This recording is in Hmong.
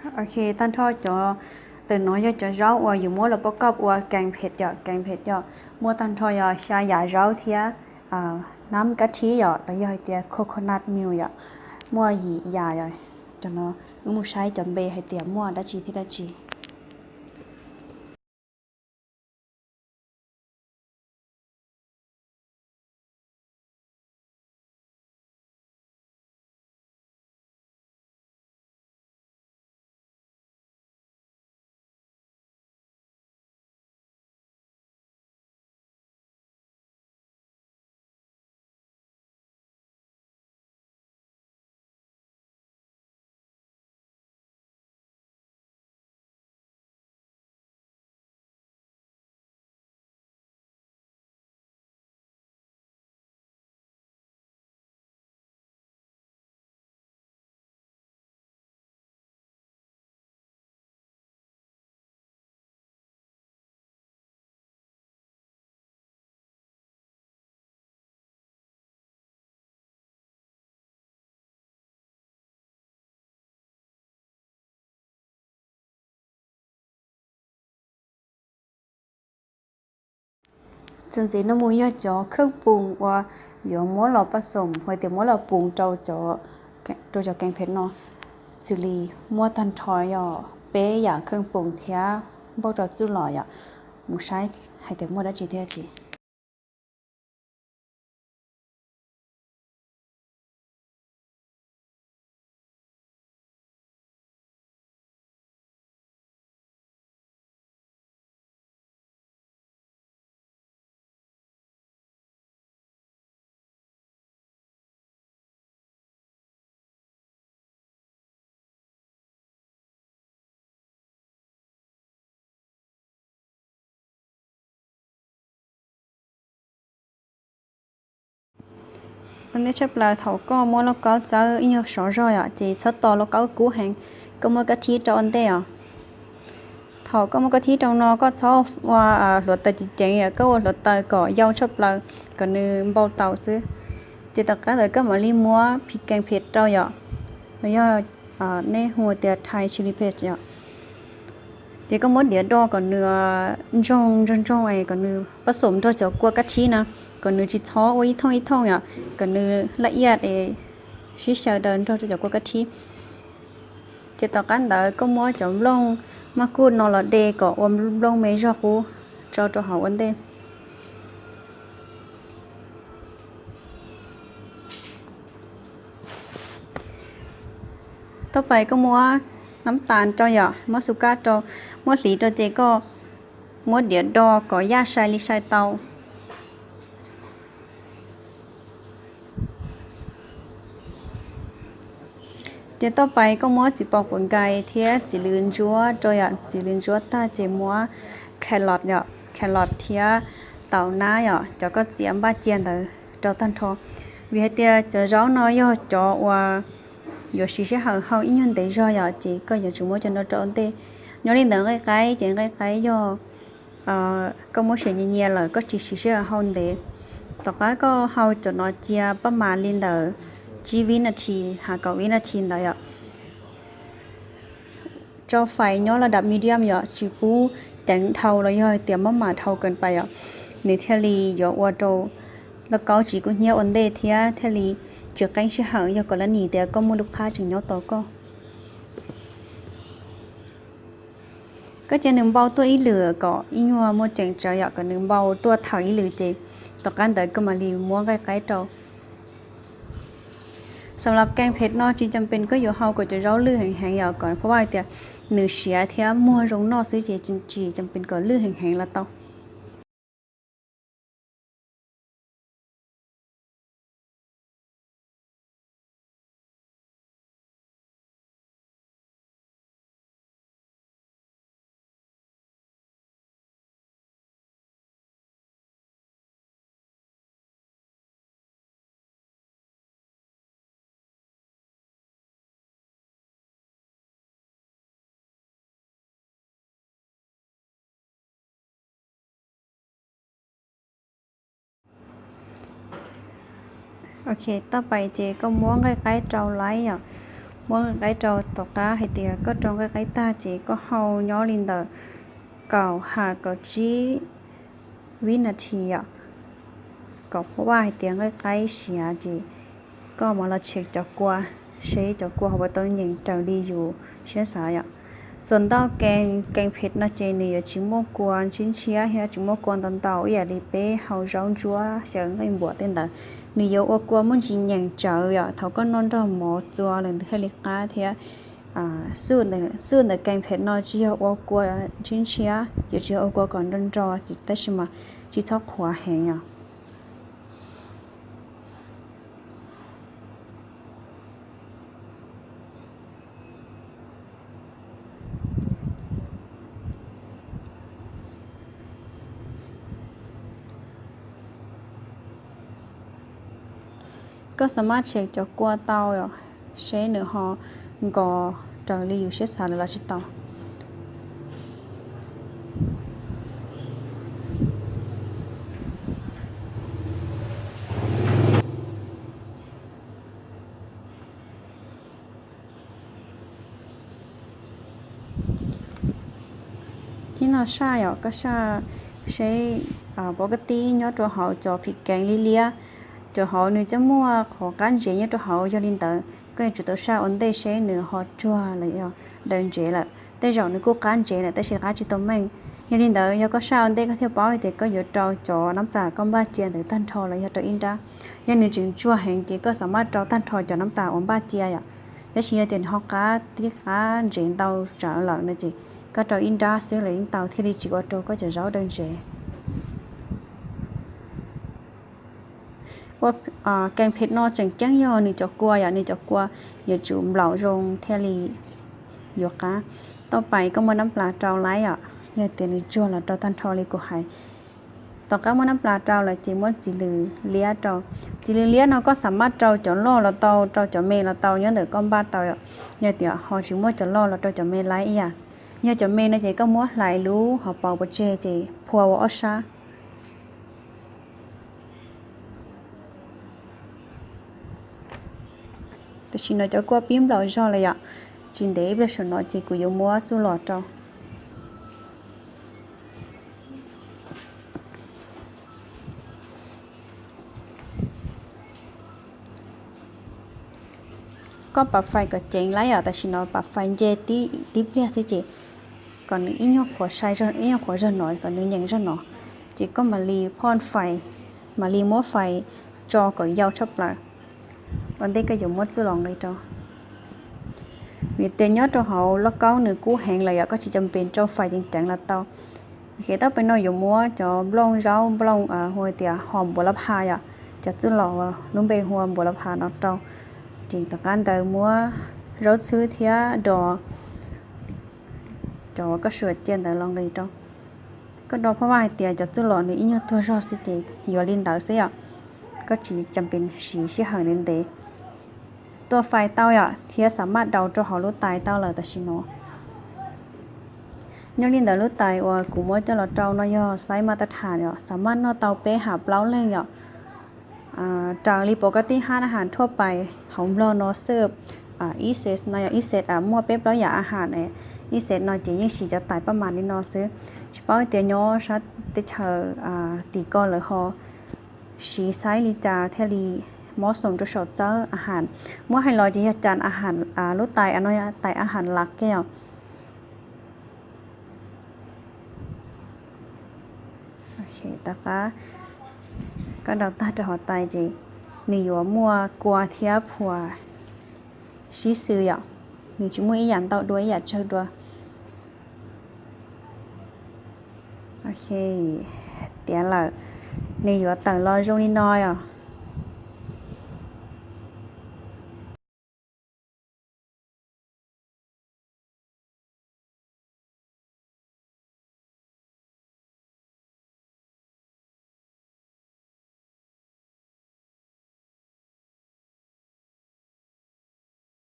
Ok, tag nrho cov, ntawm no yog cov zaub uas yus muab los pov koj ua kees phem yom, kees phem yom. Muaj tag nrho yog xya yam zaub thiab nab kab thib yom, los yog hais tias coconut milk yom. Muaj yim yam yom. Cov no wb mus saib cov npe hais tias muaj dab tsi thiab dab tsi. Txuas ntxiv no mus yog cov kheej pum uas yuav muab los paj xoom hais tias muab los pum rau, rau cov kees phem no, xws li muaj tag nrho yog peb yam kheej pum thiab npauj rau txuj lom yom. Mus saib hais tias muaj dab tsi thiab dab tsi. Ua ntej tshaj plaws thaum koj muab lauj kaub txawb ib nyuag sov zog yom, ces txhob tos lauj kaub kub heev, koj muab kab thib rau ua ntej os. Thaum koj muab kab thib rau no koj txhob ua hluav taws ceev ceev yom, koj ua hluav taws kom yau tshaj plaws kom nws npau taws xwb. Ces tom qab ntawd koj mam li muab phim kees phem rau yom, los yog nej hu tias Thai chili paste yom. Ces koj muab diav do kom nws ntsoog ntsoog ntsoog es kom nws pab xom nrog cov kua kab thib na, kom nws tsis txhob ua ib thooj ib thooj yom, kom nws laj iaj es sib xyaw daws nrog rau cov kua kab thib. Ces tom qab ntawd koj muab cov nplooj maj kuj no los de kom ua nplooj me zog qub tso rau hauv ua ntej. Toj pais koj muab nab tas rau yom, muab xu kab rau, muab hliv rau ces koj muab diav do kom yaj sai li sai tau. Ces toj pais koj muab txiv pos quav nkais thiab txiv lws ntsuab rau yom, txiv lws ntsuab tag ces muab carrot yom, carrot thiab tau nab yom, cov koj txiav npaj cia ntawd rau tag nrho. Vim hais tias cov zaub no yog cov uas yuav siv sij hawm hau ib nyuag ntev zog yom, ces koj yuav tsum muab cov no rau ua ntej. Nyob li ntawd nqaij qaib ces nqaij qaib yog koj muab siav nyias nyias lawm koj tsis siv sij hawm hau ntev. Tom qab koj hau cov no cia paj mas li ntawd tsib vib nas this hos kaum vib nas this ntawd yom. Rau fais nyob laj dab medium yom, tsis pub ceev dhau los yog hais tias maj mam dhau kawg pais yom, nws thiaj li yuav ua rau lauj kaub tsis kub hnyiab ua ntej thiab thiaj li tsis qeeb sij hawm yog kom lab nim tias koj muaj lub qhab tseem nyob tos koj. Koj cia nws npau tuaj ib lwm kom ib nyuag muaj ceem tsawv yom, kom nws npau tuaj thaum ib lwm ces tom qab ntawd koj mam li muab nqaij qaib rau. Xam lab kees phem no tsis cam pes koj yuav hau kom cov zaub lwj heev heev yom, kom pab hais tias nws siav thiab muag zoo noj xwb ces tsis cam pes kom lwj heev heev los tau. Ok, toj pais ces koj muab nqaij qaib rau laib yom. Muab nqaij rau tom qab hais tias koj rau nqaij qaib tag ces koj hau nyob li ntawm kaum ha kaum tsib vib nas this yom, kom pab vaj hais tias nqaij qaib siav ces koj mam los check cov kua, seb cov kua ho puas tau nyeem raws li yus siab xav yom. Txuas ntau kees, kees phem no ces nws yuav tsis muaj kua ntshiab ntshiab thiab tsis muaj kua ntau ntau ib yam li peb hau zaub ntsuab xyaw nqaij npuas tej ntawd. Nws yuav ua kua muaj ntsis nyeem tsawv yom, thaum koj noj nrog mov txua lawm ntawd thiaj li qab thiab. Xub ntawm kees phem no tsis yog ua kua ntshiab ntshiab, yuav tsis yog ua kua kom nro nro, tab sis mas tsis txhob qhuav heev yom. Koj xam maj check cov kua tau, seb nws ho nkaus raws li yus siab xav lawm los tsis tau. Thib no saj yom, koj saj seb pov kab tib nyob rau hauv cov phim keev liab liab, cov hauv nws coj muaj qhov qab ntsev nyob rau hauv. Yog li ntawd koj yuav tsum tau saj ua ntej seb nws ho tsuag los yog daws ntsev lawm. Tej zaum nws kuj qab ntsev lawm tab sis qab tsis tau meej. Yog li ntawd yog koj saj ua ntej koj thiaj paub hais tias koj yuav rau cov nab plas koj npaj cia ntawd tag nrho los yog rau ib nrab. Yog nws tseem tsuag heev ces koj xam maj rau tag nrho cov nab plas uas npaj cia yom. Tab sis yog tias nws ho qab tib qab ntsev ntau tsawv lawm no ces koj rau ib nrab xwb los yeej tau thiaj li tsis ua rau koj cov zaub daws ntsev. Ua kees phem no tseem ceeb yog nws cov kua yom, nws cov kua yuav tsum nplaum zoo thiaj li yuav qab. Tauj pais koj muab nab plas rau laib yom, yog tias nws tsuag los rau tag nrho li kuv hais. Tom qab muab nab plas rau lawm ces muab txiv lws liab rau. Txiv lws liab no koj xam maj rau cov loj los tau, rau cov me los tau, nyob ntawm koj npaj tau. Yog tias ho tsis muaj cov loj los rau cov me laib ib yam. Yog cov me no ces koj muab hlais lub hauv paus pov tseg ces phua ua ob sab. Tam sim no cov kua pib nplaum zog lawm yom, tsis ntev ib pliag saum no ces kuv yuav muab txuj lom rau. Koj pab fais kom ceev laib yom, tam sim no pab fais nce tib pliag xwb ces kom nws ib nyuag qhuav sai, ib nyuag qhuav zog no, kom nws nyeem zog no, ces koj mam li phoj fais, mam li muab fais tso kom yau tshaj plaws. Ua ntej koj yuav muab txuj lom nqis rau. Vim tias nyob rau hauv lauj kaub nws kub heev lawm yom, koj tsis cam pes rau fais ceev ceev los tau. Tauj pais no yuav muab cov nplooj zaub, nplooj hu tias hos npuas lab pha yom, cov txuj lom lub npe hu ua npuas lab pha no rau. Ces tom qab ntawd muab zaub txhwb thiab dos cov koj suam cia ntawd los nqis rau. Koj do phoj vaj hais tias cov txuj lom nws ib nyuag tuag zog xwb ces yuav li ntawd xwb yom. Koj tsis cam pes siv sij hawm ntev ntev. Tua fais tau yom, thiab xam maj daus rau hauv lub tais tau lawm tam sim no. Nyob li ntawd lub tais uas kuv muab coj los rau no yog xaiv mas tab tham yom, xam maj noj tau peb ham plaub leeg yom. Raws li pov kab tib hab a has thuaj pais hauv Nplog no xwb, ib xes no yog ib xes muaj peb plaub yam a has, ib xes no ces yeej siv cov tais paj mas li no xwb. Tsis paub tias nyob sab teb chaws tim ko lawv ho siv xaiv li cas thiaj li mob xoom rau saum txawb a has. Muab hais los ces yog cas a has lub tais no yog tais a has lak kiag yom. Tom qab koj daus tag rau hauv tais ces nws yuav muaj kua thiab phuam sib xws yom, nws tsis muaj ib yam ntau dua ib yam tsawg dua. Ok, tiav lawm, nws yuav tawm los zoo li no os.